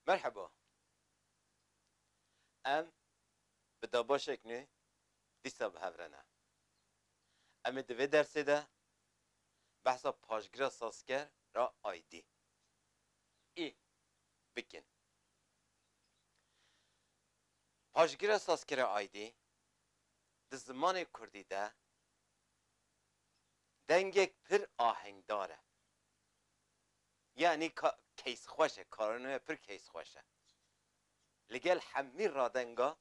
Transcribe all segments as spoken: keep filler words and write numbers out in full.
Merheba. Em bi dabaşek nû dîsa bi hev re ne. Em ê di vê dersê de behsa paşgira sazker ra aydî, î, bikin. Paşgira sazkera aydî di zimanê kurdî de dengek pir ahengdar e. Yanî ka-, keysxweş e, karanoya pir keysxweş e. Li gel hemî radenga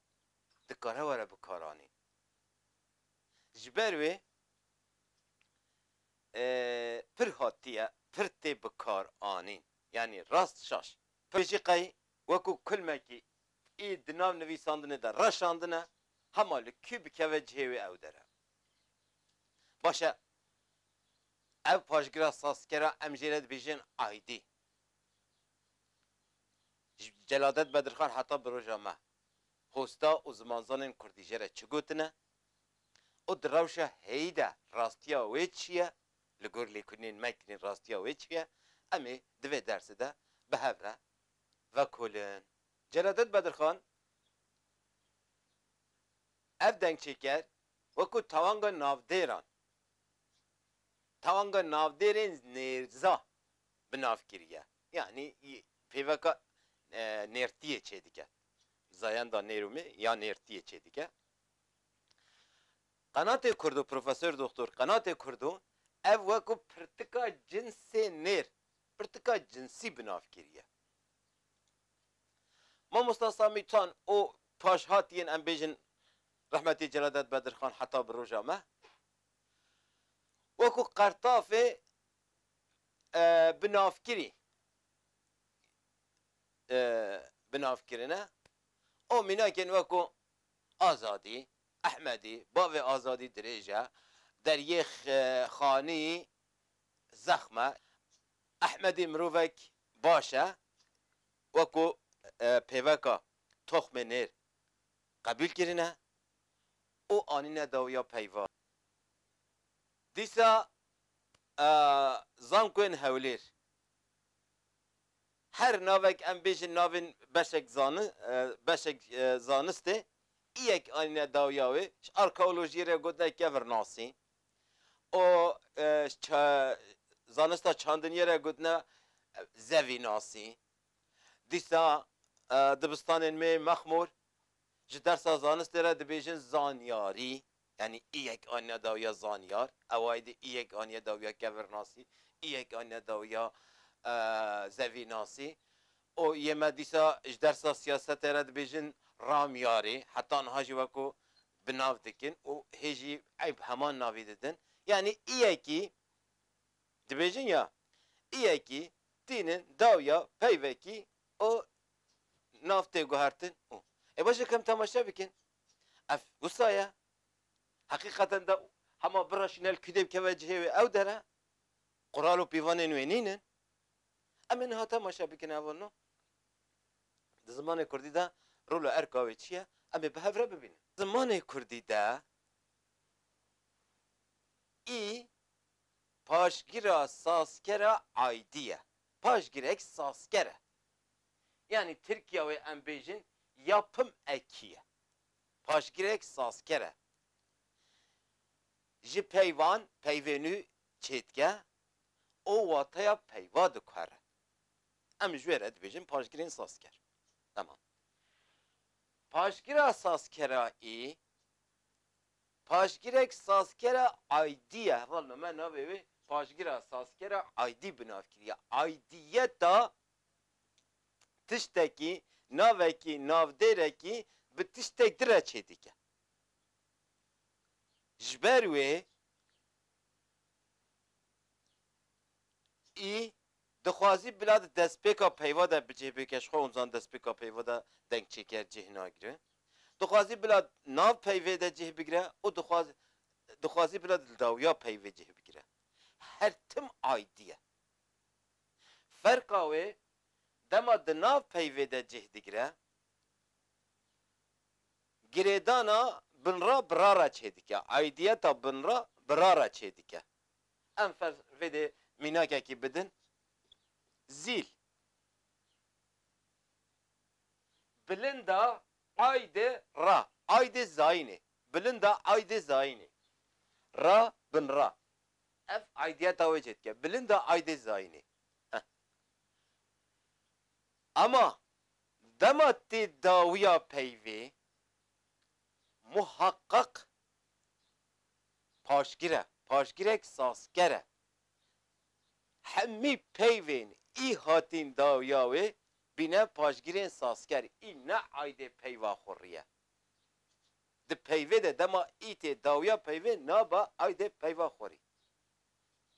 dikare were bikaranîn. Ji ber wê, e, pir hatiye, pir tê bikaranîn. Yanî rast şaş. Pir jî qey wekû kulmekî î di nav nivîsandinê de reşandine, hema li kû bikeve cihê wê ew dere. Baş e, ev paşgira sazkera em jê re dibêjin aydî. Ji Celadet Bedirxan heta bi roja me hosta û zimanzanên kurdî jê re çi gotine û di rewşa heyî de rastiya wê çi ye, li gor lêkolînên me kirîn rastiya wê çi ye, em ê di vê dersê de bi hev re vekolin. Celadet Bedirxan ev dengçêker wekû tawanga navdêran, tawanga navdêrên nêrza bi nav kiriye. Yanî y-, pêveka, e, nêrtiyê çêdike. Zayenda nêrûmê ya nêrtiyê çêdike. Qenatê Kurdo, Profesor Doktor Qenatê Kurdo ev wekû pirtika cinsê nêr, pirtika cinsî bi nav kiriye. Mamosta Samî Tan û paşhatiyên, em bêjin, rehmetî Celadet Bedirxan heta bi roja me, wekû qertafê, e, binavkirî, e, binavkirine û mînakên wekû Azadî, Ehmedî, bavê Azadî dirêj e, Deryê X-, Xanî zexm e. Ehmedî mirovek baş e, wekû, e, pêveka toxmê nêr qebûl kirine û anîne dawiya peyva. Dîsa, e, zankoyên Hewlêr, her navek, em bêjin navên beşek zani-, e, beşek, e, zanistê, î yek anîne dawiya wê, ji arkeolojiyê re gotine kevir nasî. û, e, ça-, zanista çandiniyê re gotine, e, zevînasî. Dîsa, e, dibistanên me yê Mexmûr ji dersa zanistê re dibêjin zanyarî. Yanî î yek aniye dawiya zanyar, ew aydî î yek aniye dawiya kevirnasî, î yek aniye dawiya, e, zevînasî. û yê me dîsa ji dersa siyasetê re dibêjin ramyarî, heta niha jî wekû bi nav dikin û hê jî eyb heman navî didin. Yanî î yekî dibêjin ya, î yekî tînin dawiya peyvekî û nav tê guhertin û. Ê baş e, kem temaşe bikin. Ev wisa ye. Heqîqeten de hema biraşîne li kudê bikeve cihê wê ew dere. Qural û pîvanên wê nînin. Em ê niha temaşe bikin ev no. Di zimanê kurdî de rol û erka wê çi ye? Em ê bi hev re bibînin. Zimanê kurdî de î paşgira sazkera aydî ye. Paşgirek sazker e. Yanî Tirkiya wê em bêjin yapım eki ye. Paşgirek sazker e. Ji peyvan, peyvê nû çêdike û wateya peyva diguhere. Em ji wê re dibêjin paşgirên sazker. Tamam. Paşgira sazkera î, paşgirek sazkera aydî ye. Hevalno me navê wê paşgira sazkera aydî bi nav kiriye. Aydiyeta tiştekî, navekî, navdêrekî bi tiştek di re çêdike. Ji ber wê î dixwazî bila di destpêka peyva de bi cih bike, ji xwe hûn zan destpêka peyva de dengçêker cih nagire. Dixwazî bila nav peyvê de cih bigire û dixwaz-, dixwazî bila di dawiya peyvê cih bigire. Her tim aydî ye. Ferqa wê dema di nav peyvê de cih digire, girêdana binra bira re çêdike, aydiyeta binra bira re çêdike. Em fer-, vê dê mînakekî bidin. Zîl. Bilinda aydê ra. Aydê zayînê. Bilinda aydê zayînê. Ra, bin ra. Ev aydiyeta wê çêdike. Bilinda aydê zayînê. Heh. Ama dema tê dawiya peyvê, muhaqqaq paşgir e. Paşgirek sazker e. Hemî peyvên î hatîn dawiya wê bîne paşgirên sazker. Î ne aydê peyva xurî ye. Di peyvê de dema î tê dawiya peyvê naba aydê peyva xurî.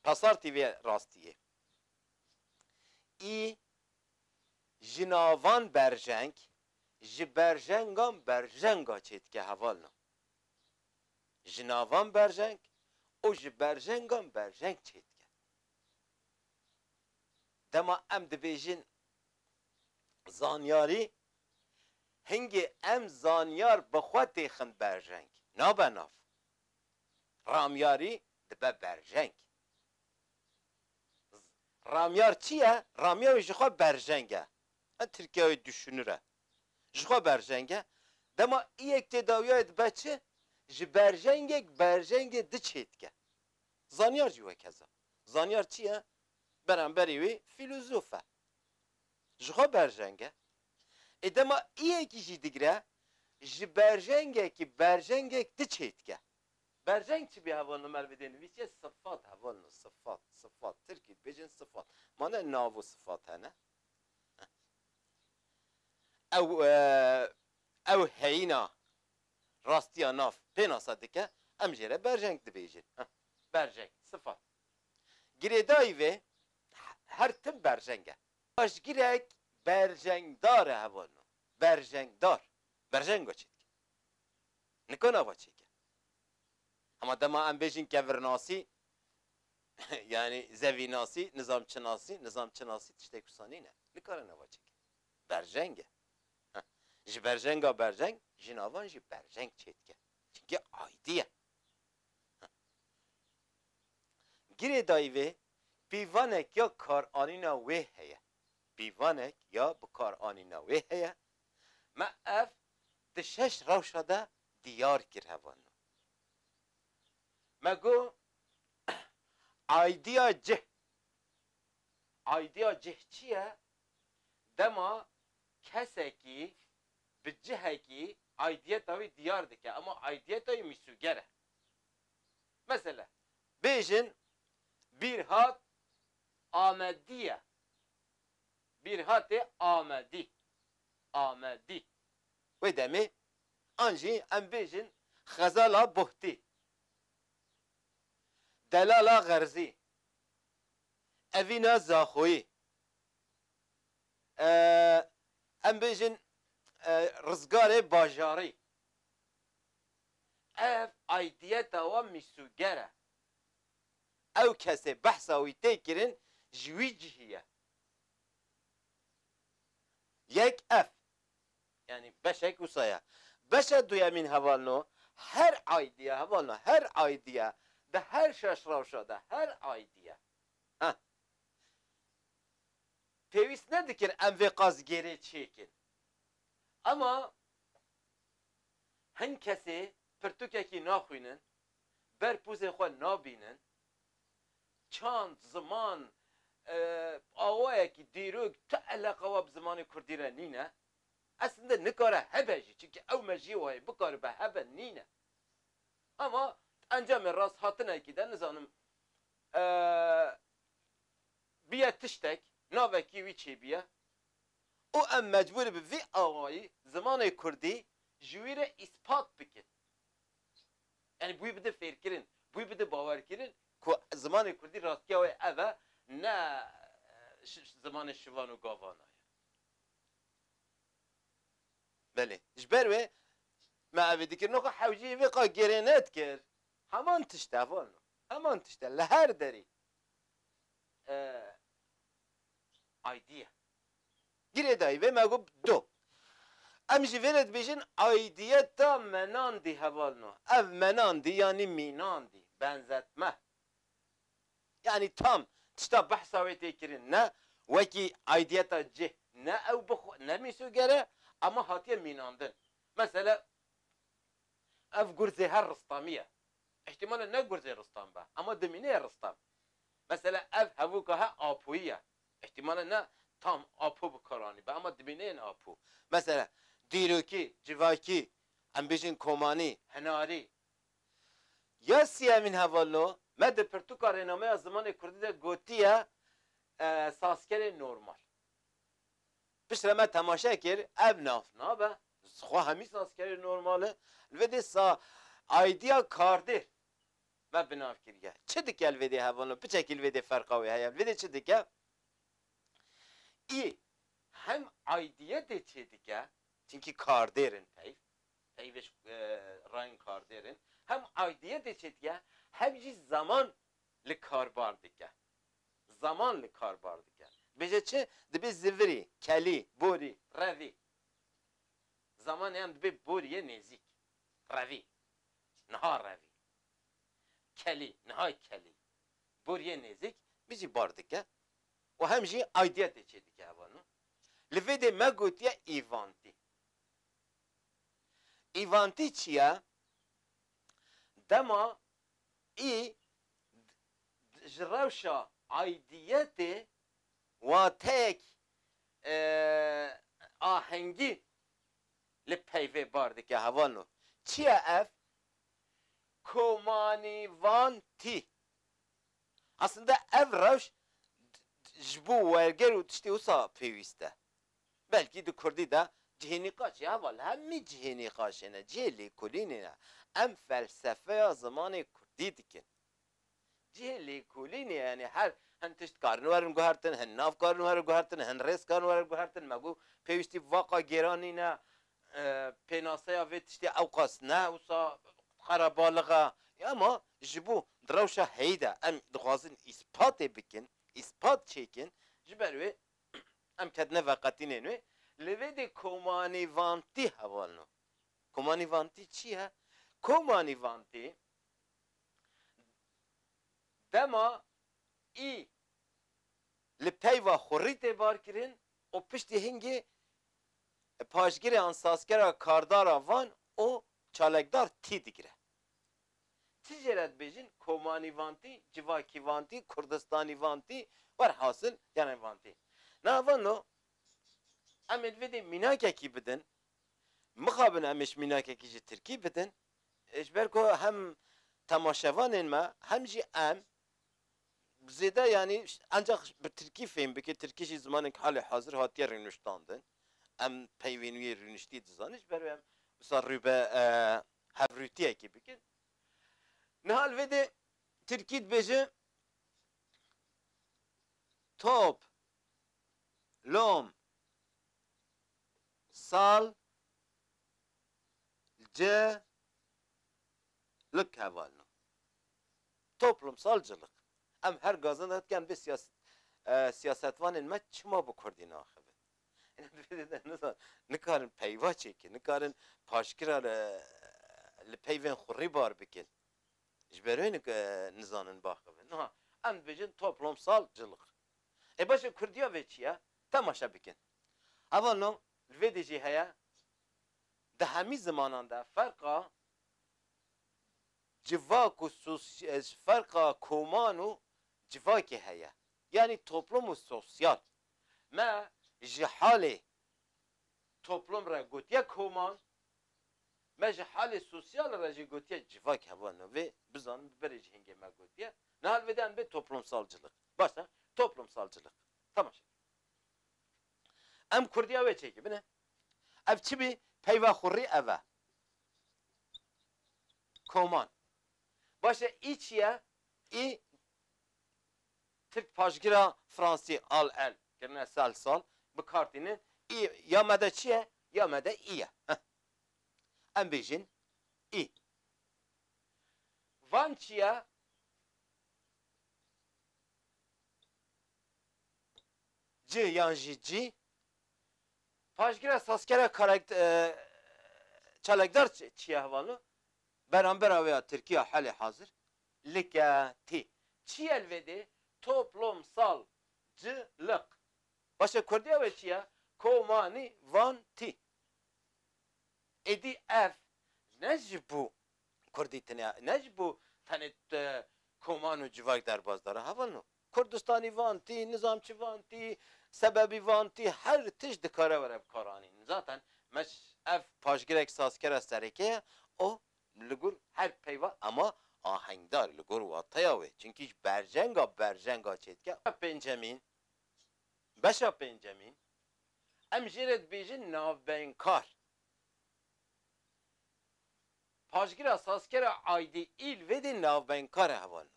Pasartî vê rastiyê. Î ji navan berjeng, ji berjengan berjenga çêdike hevalno. Ji navan berjeng û ji berjengan berjeng çêdike. Dema em dibêjin zanyarî, hingê em zanyar bi xwe têxin berjeng, nabe nav. Ramyarî dibe berjeng. Ramyar çi ye? Ramyar ji xwe berjeng e. E, Tirkiye wê düşünür e. Ji xwe berjeng e. Dema î yek tê dawiyayê dibe çi? Ji berjengek berjengê di çêdike. Zanyar jî wekeza. Zanyar çi ye? Beramberî wî fîlozof e. Ji xwe berjeng e. Ê dema î yekî jî digire, ji berjengekî berjengek di çêdike. Berjeng çi bî hevalno, me li vê dê nivîsiye? Sifat hevalno, sifat, sifat. Tirkî dibêjin sifat. Mane nav û sifat hene. Ew, e, ew heyîna rastiya nav pênasa dike, em jê re berjeng dibêjin. Heh. Berjeng, sifat. Girêdayî vê her tim berjeng e. Paşgirek berjengdar e hevalno. Berjengdar. Berjenga çêdike. Nika nava çêke. Hema dema em bêjin kevirnasî, yanî zevînasî, nizamçinasî, nizamçinasî tiştek wisa nîne. Nikare nava çêke. Berjeng e. Heh. Ji berjenga berjeng, ji navan jî berjeng çêdike. Çimkî aydî ye. Heh. Girêdayî vê pîvanek ya karanîna wê heye. Pîvanek ya bikaranîna wê heye. Me ev di şeş rewşa de diyar kir hevalno. Me got, aydiya cih. Aydiya cih çi ye? Dema kesekî bi cihekî aydiyeta wî diyar dike, ama aydiyeta wî mîsûger e. Mesela, bêjin, Bîrhat Amedî ye. Bîrhatê Amedî. Amedî. Wê demê an jî em bêjin Xezala Buhtî. Delala Xerzî. Evîna Zaxoyî. E, em bêjin, e, Rizgarê Bajarî. Ev aydiyeta wan mîsûger e. Ew kesê behsa wî tê kirin ji wî cihî ye. Yek ev. Yanî beşek wisa ye. Beşa duyemîn hevalno, her aydiye hevalno, her aydiye, di her şeş rewşa de, her aydiye. Heh. Pêwîst nedikir em vê qas gêrê çêkin. Ema hin kesê pirtûkekî naxwînin, ber pûzê xwe nabînin, çand, ziman, e, awayekî dîrok tu eleqa wa bi zimanê kurdî re nîne. Eslinde nikare hebe jî, çimkî ew mejiyê wayê bikaribe hebe nîne. Ama encamê rasthatinekî de, nizanim, e, biye tiştek, navekî wî çêbiye û em mecbûr bi vî awayî zimanê kurdî ji wî re îspat bikin. Yanî bi wî bide fêrkirin, bi wî bide bawerkirin ku zimanê kurdî rastiya wê ev e, ne, e, ş-, ş-, zimanê şivan û gavana ye. Belê. Ji ber wê me evê dikir. Noko hewcî vê qa gêrê nedikir. Heman tişt e, hevalno. Heman tişt e. Li her derî. E, aydî ye. Girêdayî vê me got do. Em ji vê re dibêjin aydiyeta menandî, hevalno. Ev menandî yanî mînandî. Benzetme. Yanî tam tişta behsa wê tê kirin. Ne wekî aydiyeta cih. Ne ew bi xwe, ne mîsûger e. Ama hatiye mînandin. Mesela, ev gurzê her Ristamî ye. Îhtîmale ne gurzê Ristam be, ama dimîne ye Ristam. Mesela, ev hevûka he Apoyî ye. Îhtîmale ne tam Apo bi kar anî be, ama dimîne yên Apo. Mesela, dîrokî, civakî, em bêjin komanî, hinarî. Ya siyemîn hevalno, me di pirtûka rênameya zimanê kurdî de gotiye, e, sazkerê normal. Piştre me temaşe kir, ev nav nabe. Xwe hemî sazkerê normal e. Li vê dê sa, aydîya kardêr me bi nav kiriye. Çi dike li vê dê hevalno? Piçekî li vê dê ferqa wê heye. Li vê dê çi dike? Î hem aydiyetê çêdike, çinkî kardêr in peyv, peyvê ji, e, rayên kardêr in, hem aydiyetê çêdike, hem jî zaman li kar bar dike. Zaman li kar bar dike. Bêje çi? Dibê zivirî, kelî, borî, revî. Zamanê em dibê boriyê nêzîk. Revî. Niha revî. Kelî, niha kelî. Boriyê nêzîk, bijî bar dike. Û hem jî aydiyetê çêdike hevalno. Li vê dê me gotiye îvantî. Îvantî çi ye? Dema î ji rewşa aydiyetê wateyek, e, ahengî li peyvê bar dike hevalno. Çi ye ev? Komanîvantî. Aslında ev rewş ji bo werger û tiştê wisa pêwîst e. Belkî di kurdî de cihê nîqaşê, heval, hemî cihê nîqaşê ne, cihê lêkolînê ne. Em felsefeya zimanê kurdî dikin. Cihê lêkolînê, yanî her hin tişt karin werin guhertin, hin nav karin werin guhertin, hin rêz karin werin guhertin. Me got pêwîstî bi vaqa gêranî ne, e, pênaseya vê tiştê ewqas ne, wisa qerebalix e. Ya ama ji bo di rewşa heyî de em dixwazin îspatê bikin, îspat çêkin, ji ber wê em ketine veqetînên wê. Li vê dê komanîvantî hevalno. Komanîvantî çi ye? Komanîvantî dema î li peyva xurî tê barkirin û piştî hingê paşgirê an sazkera kardara van û çalekdar tî digire. Ti jê re dibêjin komanîvantî, civakîvantî, kurdistanîvantî, werhasil, yanî vantî. Navano, em ê di vê dê mînakekî bidin, mixabin em ê ji mînakekî ji tirkî bidin, e, ji ber ku hem temaşevanên me, hem jî em zêde, yanî, ancak bi tirkî fêm bike, tirkî jî zimanên halê hazir hatiye rênuştandin. Em peyvên wî rûniştî dizanin, ji ber wê em wisa rûbe, e, hevrûtiyekê bikin. Niha li vê dê tirkî dibêje, top, lom, sal, ce, lik hevalno. Toplumsal cilik. Em her gazin de dikin, em bê siyas-, e, siyasetvanên me çima bi kurdî naxivin? Nizan, nikarin peyva çêkin, nikarin paşgira li, li peyvên xurî bar bikin. Ji ber wê nik-, e, nizanin baxivin. Niha em dibêjin toplumsal cilik. Ê baş e, kurdiya vê çi ye? Temaşe bikin. Hevalno, li vê dê jî heye, di hemî zimanan de ferqa civak û sos-, e, ferqa koman û civakê heye. Yanî toplum û sosyal. Me ji halê toplum re gotiye koman, me ji halê sosyal re jî gotiye civak, hevalno. Vê bizanin, berê ji hingê me gotiye. Niha li vê de em bê toplumsalcilik. Baş e, toplumsalcilik. Temaşe. Em kurdiya wê çêkî bine. Ev çi bî? Peyva xurî ev e. Koman. Baş e, î çi ye? Î Tirk paşgira Fransî al el kirine sel sal bi kar tînin. Î ya me de çi ye? Ya me de î ye. Heh. Em bêjin î. Van çi ye? Ci yan jî cî. Paşgira sazkera karekt-, e, çalekdar çi, çi ye hevalno? Berambera wê ya tirkî ya halê hazir. Like, tî. Çi ye li vê dê? Toplumsal cilik. Baş e, kurdiya wê çi ye? Komanî van tî. Êdî ev ne ji bo Kurdî tine, ne ji bo tenê, e, koman û civak derbas dara. Hevalno, Kurdistanî van tî, nizam çi van tî, sebebî van tî, her tişt dikare were bikaranîn. Zaten me ş-, ev paşgirek sazkera sereke ye, o li gor her peyva ema ahengdar li gor wateya wê. Çimkî ji berjenga berjenga çêdike. Pêncemîn, beşa pêncemîn, em jê re dibêjin navbeynkar. Paşgira sazkera aydî î li vê dê navbeynkar e hevalno.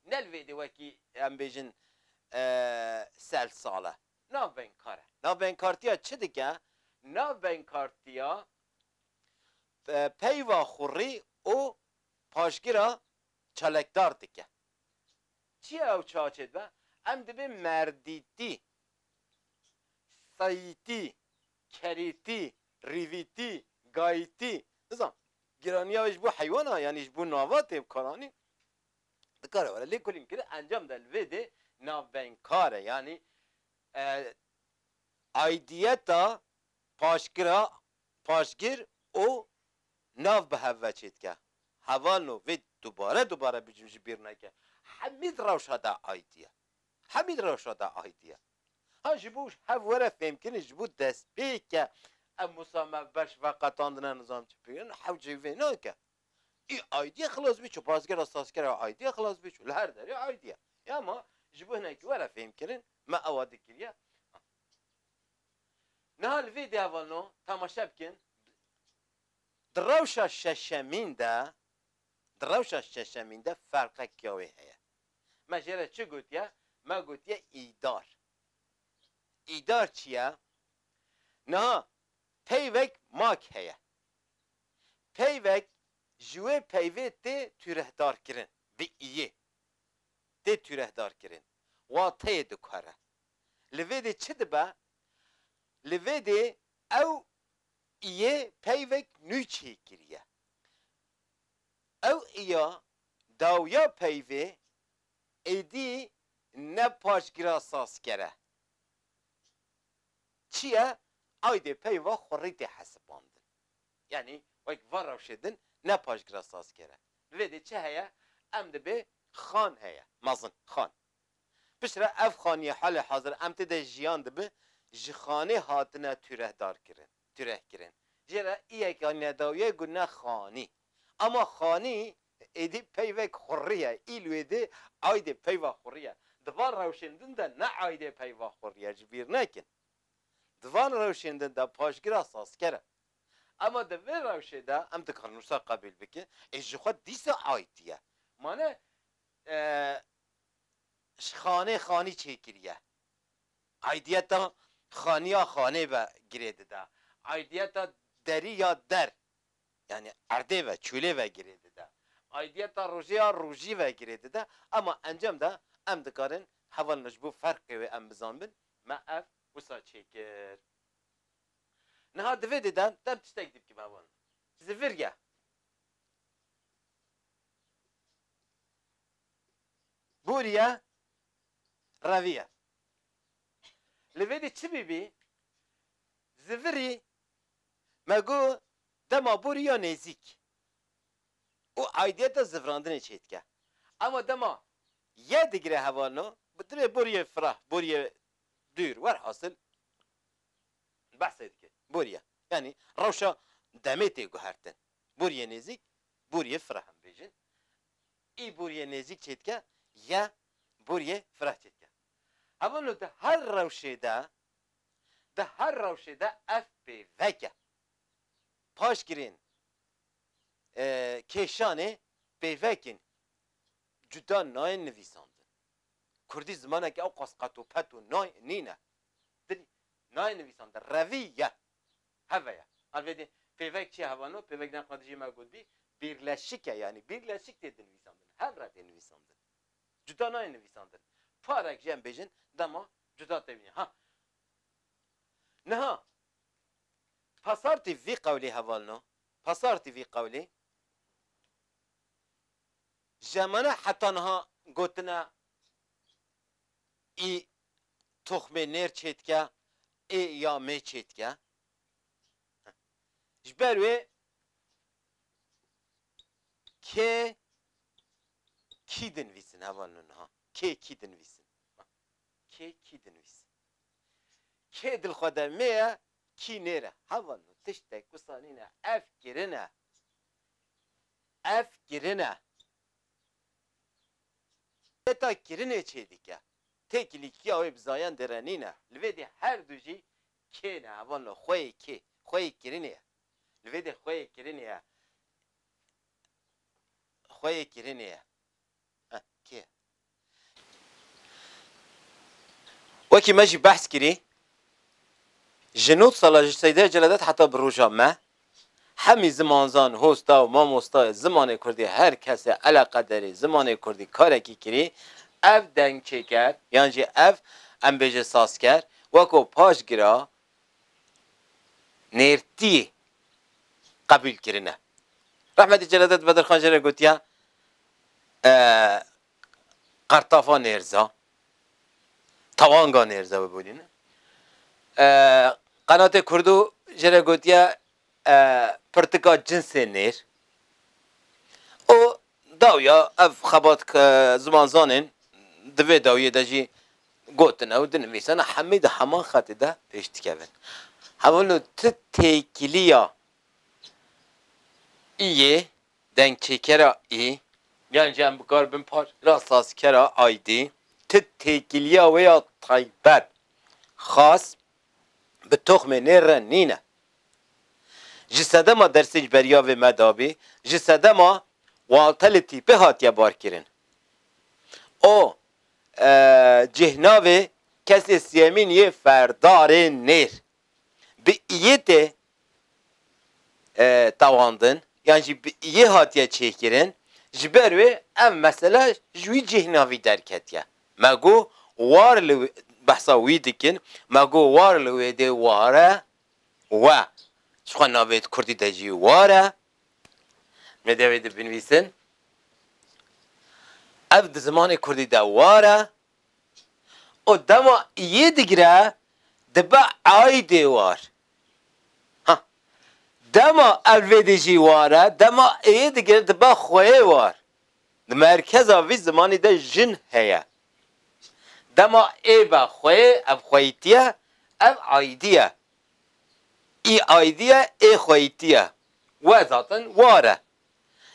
Ne li vê dê wekî em bêjin, e, selsal e. Navbeynkar e. Navbeynkartiya çi dike? Navbeynkartiya, e, peyva xurî û paşgira çalekdar dike. Çi ye ew çawa çêdibe? Em dibê merdîtî, seyîtî, kerîtî, rîvîtî, gayîtî. Nizam, giraniya wê ji bo heywana, yanî ji bo nava tê bikaranîn. Dikare were lêkolîn kir, encam de li vê dê navbeynkar e. Yanî, e, aydiyeta paşgira, paşgir û nav bi hev ve çêdike. Hevalno vê dubare dubare bicim ji bîr neke. Hemî di rewşa de aydî ye. Hemî di rewşa de aydî ye. Ha ji bo hev were fêmkirin, ji bo destpêke em wisa me beş veqetandine nizam çi pêkirin, hew cêvê nake. Î aydî ye xilas bî çû, paşgira sazkera aydî ye xilas bî çû. Li her derê aydî ye. Ya ma ji bo hinekî were fêmkirin, me ewa dikiriye. Niha li vê dê hevalno temaşe bikin. Di rewşa şeşemîn de, di rewşa şeşemîn de ferqek ya wê heye. Me jê re çi gotiye? Me gotiye îdar. Îdar çi ye? Niha peyvek mak heye. Peyvek ji wê peyvê tê tûrehdarkirin. Bi iyê tê tûrehdarkirin. Wateyê dikare. Li vê dê çi dibe? Li vê dê ew iyê peyvek nû çêkiriye. Ew iya dawiya peyvê êdî ne paşgira sazker e. Çi ye? Aydê peyva xurî tê hesibandin. Yanî wek va rewşê din ne paşgira sazker e. Li vê dê çi heye? Em dibê xan heye. Mezin, xan. Piştre ev xaniyê halê hazir em tê de jiyan dibi, ji xanê hatine tûrehdar kirin, tûreh kirin. Jê re î yek ya nedawiyê got ne xanî. Ama xanî êdî peyvek xurrî ye. Î li wê dê aydê peyva xurrî ye. Di van rewşên din de ne aydê peyva xurrî ye, ji bîr nekin. Di van rewşên din de paşgira sazker e. Ama di vê rewşê de em dikarin wisa qebîl bikin, ê ji xwe dîsa aydî ye. Mane, e, ji xanê xanî çêkiriye. Aydiyeta xaniya xanê ve girê dide. Aydiyeta derî ya der, yanî erdê ve, çûlê ve girê dide. Aydiyeta rojê ya rojî ve girê dide. Ama encam de em dikarin hevalno ji bo ferqê wê em bizanbin, me ev wisa çêkir. Niha di vê dê de dem tiştek dî bikim hevalno. Zivir ye. Bûriye, reviye. Li vê dê çi bibî? Zivirî me got dema bûriya nêzîk û aydiyeta zivirandinê çêdike. Ama dema ye digire hevalno, bi divê bûriyê fireh, bûriyê dûr, werhasil behsê dike. Bûriye. Yanî rewşa demê tê guhertin. Bûriyê nêzîk, bûriyê fireh em bêjin. Î bûriyê nêzîk çêdike, ye bûriyê fireh çêdike. Hevalno di her rewşê de, di her rewşê de ev pêvek e. Paşgirên, e, kêşanê pêvek in. Cuda nayên nivîsandin. Kurdî zimanek ew qas qet û pet û nay-, nîne. Dilî nayê nivîsandin. Revî ye. Heve ye. Al vê dê pêvek çi ye hevalno? Pêvek ne qadijê me gotbî. Birleşik e yanî. Birleşik tê dinivîsandin. Hev re tê nivîsandin. Cuda nayê nivîsandin. Parek jî em bêjin dema cuda tevîne. Ha. Niha. Pasartî vî qewlî hevalno. Pasartî vî qewlî. Ji emane heta niha gotine î toxmê nêr çêdike, ê ya mê çêdike. Ji ber wê kê kî dinivîsin hevalno niha? Kê kî dinivîsin? Kê kî dinivîsin? Kê dilxwe de mê ye, kî nêr e? Hevalno tiştek wisa nîne. Ev kirin e. Ev kirin e. Heta kirinê çê dike. Têkilîkiya wê bi zayendê re nîne. Li vê dê her du jî kê ne hevalno? Xweyê kê? Xweyê kirinê ye. Li vê dê xweyê kirinê ye. Xweyê kirinê ye. Heh, kê ye? Wekî me jî behs kirî, ji nod sala ji Seyda Celadet heta bi roja me, hemî zimanzan, hosta û mamostayê zimanê kurdî, her kesê eleqederê zimanê kurdî karekî kirî, ev dengçêker, yan jî ev, em bêje sazker, weko paşgira nêrtiyê qebûl kirine. Rehmetî Celadet Bedirxan jê re gotiye, e, qertafa nêrza, tewanga nêrza bibûnîne. E, Qenatê Kurdo jê re gotiye, e, pirtika cinsê nêr. Û dawiya ev xebat, e, zimanzanên di vê dawiyê de jî gotine û dinivîsene, hemî di heman xetê de pêş dikevin. Hevalno ti têkiliya iyê, dengçêkera î, yan jî em bikaribin paşgira sazkera aydî, ti têkiliya wê ya taybet, xas, bi toxmê nêr re nîne. Ji sedema dersê ji beriya vê me dabî, ji sedema walte li tîpê hatiye barkirin. O, e, cêhnavê kesê siyemîn yê ferdarê nêr. Bi iyê tê, e, tewandin, yan jî bi iyê hatiye çêkirin, ji ber wê ev mesele ji wî cêhnavî derketiye. Me got, war li wê, behsa wî dikin, me got, war li wê dê war e, we. Ji xwe navê di kurdî de jî war e. Me dê wê de binivîsin. Ev di zimanê kurdî de war e. Û dema iyê digire, dibe aydê war. Ha. Dema ev vê dê jî war e, dema iyê digire, dibe xweyê war. Di merkeza vî zimanî de jin heye. Dema ê be xweyê, ev xweyîtî ye, ev aydî ye. Î aydî ye, ê xweyîtî ye. We zaten war e.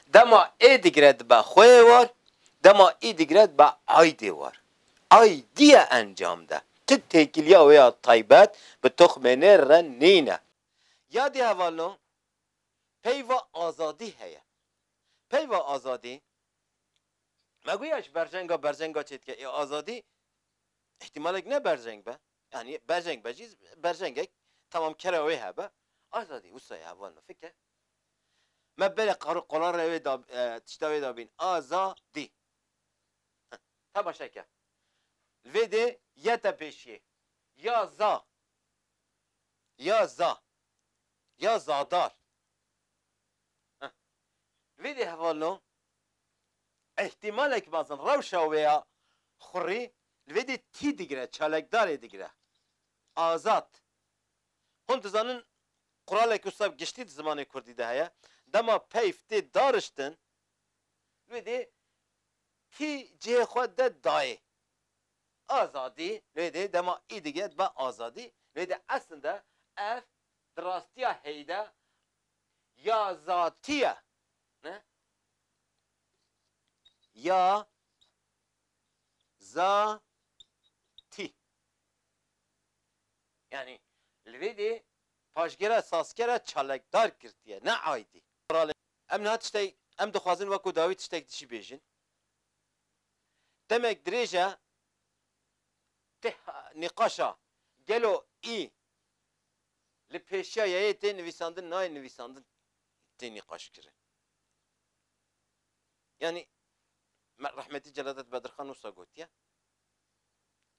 Dema ê digire dibe xweyê war, dema î digire dibe aydê war. Aydî ye encam de. Ti têkiliya wê ya taybet bi toxmê nêr re nîne. Yadî hevalno, peyva azadî heye. Peyva azadî, me goya ji berjenga, berjenga çêdike. Ê azadî îhtimalek ne berjeng be. Yanî berjeng be jî berjengek tamam kera wê hebe. Azadî wisa ye hevalno, fikir. Me berê qar-, qolar re wê da, e, tişta wê da bîn. Azadî. Heh, temaşe ke. Li vê dê yete pêşiyê. Ya za. Ya za. Ya zadar. Heh. Li vê dê hevalno, îhtimalek mezin rewşa wê ya xurî, li vê dê tî digire, çalekdarê digire. Azad. Hûn dizanin, quralek wisa giştî di zimanê kurdî de heye. Dema peyv tê dariştin, li wê dê tî cihê xwe de dayê. Azadî, li wê dê dema î digire dibe azadî. Li wê dê eslinde ev di rastiya heyî de ya zatî ye. Ne? Ya za tî. Yanî li vê dê paşgera sazkera çalekdar girtiye, ne aydî. Em niha tiştek, em dixwazin wekû dawî tiştek dişî bêjin. Demek dirêj e tê nîqaşa gelo î li pêşiya yayê tê nivîsandin, nayê nivîsandin tê nîqaş kirin. Yanî me-, rehmetî Celadet Bedirxan wisa gotiye.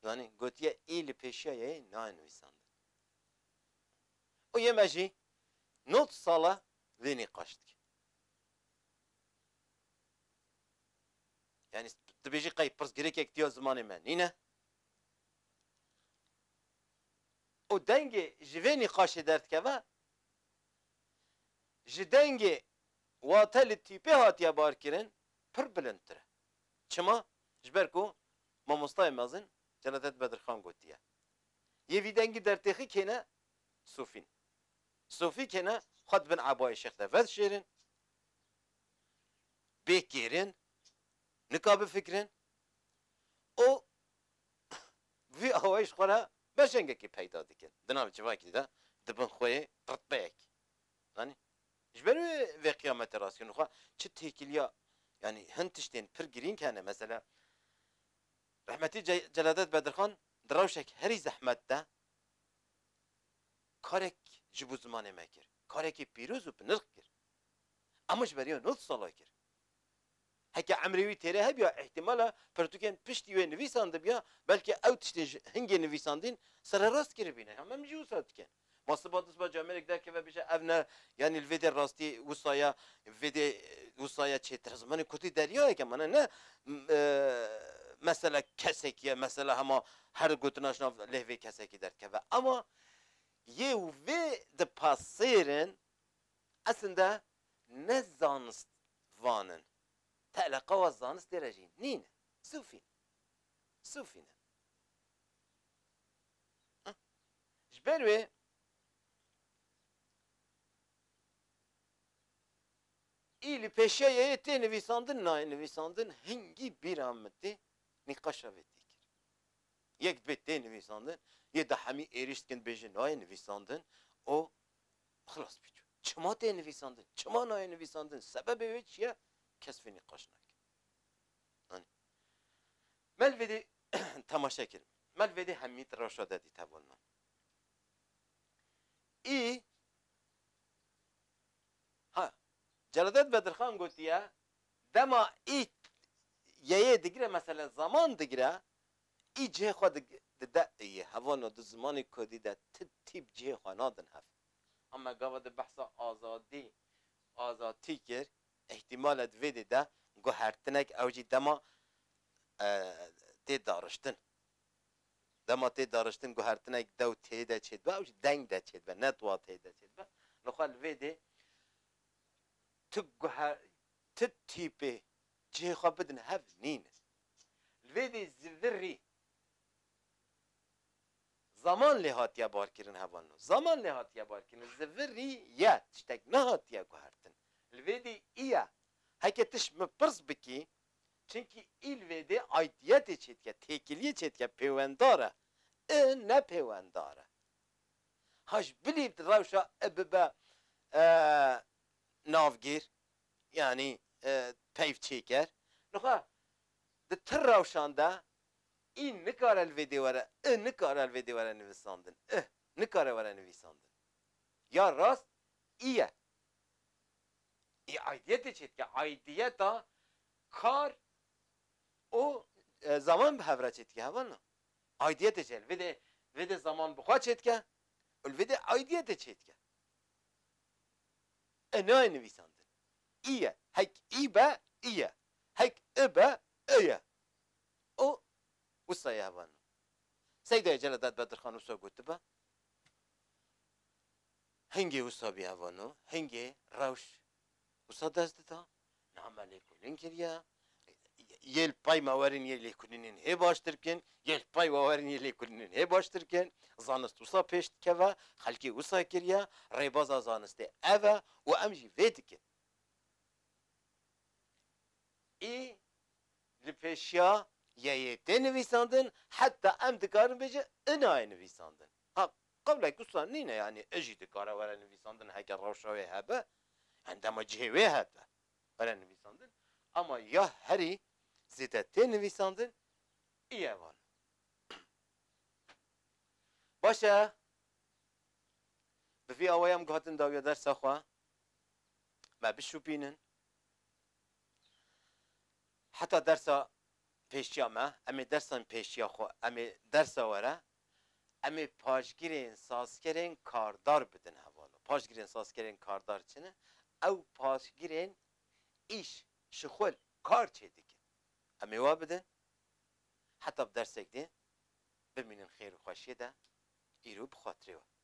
Yanî gotiye î li pêşiya yayê nayê nivîsandin. Û yê me jî nod sala vê nîqaş dike. Yanî dibêjî qey pirsgirêkek diya zimanê me nîne. Û dengê ji vê nîqaşê derdikeve, ji dengê wate li tîpê hatiye barkirin, pir bilindtir e. Çima? Ji ber ku mamostayê mezin Celadet Bedirxan gotiye. Yê vî dengî dertêxî kêne sofîn. Sofî kêne xwe dibin ebayê şêx de vedişêrin, bê kêrin, nika bifikirin û vî awayî ji xwe re berjengekê peyda dikin. Di nav civakî de dibin xwe yê ritbeyekî. Zanî? Ji ber wê vê qiyametê rastkirin xwe çi têkiliya, yanî hin tiştên pir girîng hene. Mesela, rehmetî Ce-, Celadet Bedirxan di rewşek herî zehmet de karek ji bo zimanê me kir. Karekî pîroz û bi nirx kir. Ama ji beriya nod sala kir. Heke emrê wî têre hebiya, îhtimala pirtûkên piştî wê nivîsandibiya, belkî ew tiştên ji hingê nivîsandîn sererast kiribîne. Ya me min jî wisa dikin. Ma siba du siba camêrek derkeve bêje, ev ne, yanî li vê dê rastî wisa ya, vê dê wisa ya çêtir. Zimanê kurdî deryayek e, mane ne, m-, e, mesela kesekî ye, mesela hema her gotina ji nav lê vê kesekî derdikeve. Ama yê û vê dipasêrin, eslinde ne zanistvan in. Te eleqa wa zanistê re jî nîne. Sofî ne. Sofî ne. Heh. Ji ber wê î li pêşiya yê tê nivîsandin, nayê nivîsandin, hingî bîra min tê, nîqaşa vê tê kir. Yek dibê tê nivîsandin, yê dehemî êrîş dikin, bêjin nayê nivîsandin û xilas bî çû. Çima tê nivîsandin? Çima nayê nivîsandin? Sebebê wê çi ye? Kes vê nîqaş nake. Yanî, me li vê dê temaşe kir. Me li vê dê hemî di rewşa de dît hevalno. Î, ha, Celadet Bedirxan gotiye, dema î yeyê digire, mesela zaman digire, î cihê xwe dig-, dide iyê. Hevalno, di zimanê kurdî de ti tîp cihê xwe nadin hev. Ama gava di behsa azadî, azatî kir, îhtimal e di vê dê de guhertinek ew jî dema, e, tê dariştin. Dema tê dariştin guhertinek dew tê de çêdibe, ew jî deng de çêdibe, ne tuwa tê de çêdibe. Li xwe li vê dê tu guher-, tu tîpê cihê xwe bidin hev nîne. Li vê dê zivirî zaman lê hatiye barkirin hevalno. Zaman lê hatiye barkirin. Zivirî ye, tiştek nehatiye guhertin. Li vê dê î ye. Heke tu ji min pirs bikî, çinkî î li vê dê aydiyetê çêdike, têkiliyê çêdike, pêwendar e. I ne pêwendar e. Ha ji bilî di rewşa I bibe, e, navgîr, yanî, e, peyv çêker. Nixwe di ti rewşan de î nikare li vê dê were, I nikare li vê dê were nivîsandin. I nikare were nivîsandin. Ya rast î ye. Î aydiyetê çêdike. Aydiyeta kar û, e, zaman bi hev re çêdike, hevalno. Aydiyetê çê. Li vê dê, vê dê zaman bi xwe çêdike û li vê dê aydiyetê çêdike. E nayê nivîsandin. Î ye. Hek î be, î ye. Hek I be, I ye. Û wisa ye hevalno. Seydayê Celadet Bedirxan wisa gotibe. Hingê wisa bî hevalno, hingê rewş wisa dest dida. Name lêkolîn kiriye. Yê li pey me werin yê lêkolînên hê baştir kin, yê li pey we werin yê lêkolînên hê baştir kin. Zanist wisa pêş dikeve, xelkê wisa kiriye, rêbaza zanistê ev e û em jî vê dikin. Î li pêşiya Y Y T nivîsandin, heta em dikarin bêje I nayê nivîsandin. Ha, qewlek wisa nîne, yanî I jî dikare were nivîsandin, heke rewşa wê hebe, yani dema cihê wê hebe were nivîsandin. Ama ya herî zêde tê nivîsandin, î ye van. Baş e, bi vî awayê em guhatin dawiya dersa xwe. Me bişopînin. Heta dersa pêşiya me, em ê dersan pêşiya xwe, em ê dersa were, em ê paşgirên sazkerên kardar bidin hevalno. Paşgirên sazkerên kardar çi ne? Ew paşgirên îş, şixul, kar çêdikin. Em ê wa bidin. Heta bi dersek dê bimînin xêr û xweşiyê de, îro bi xatirê we.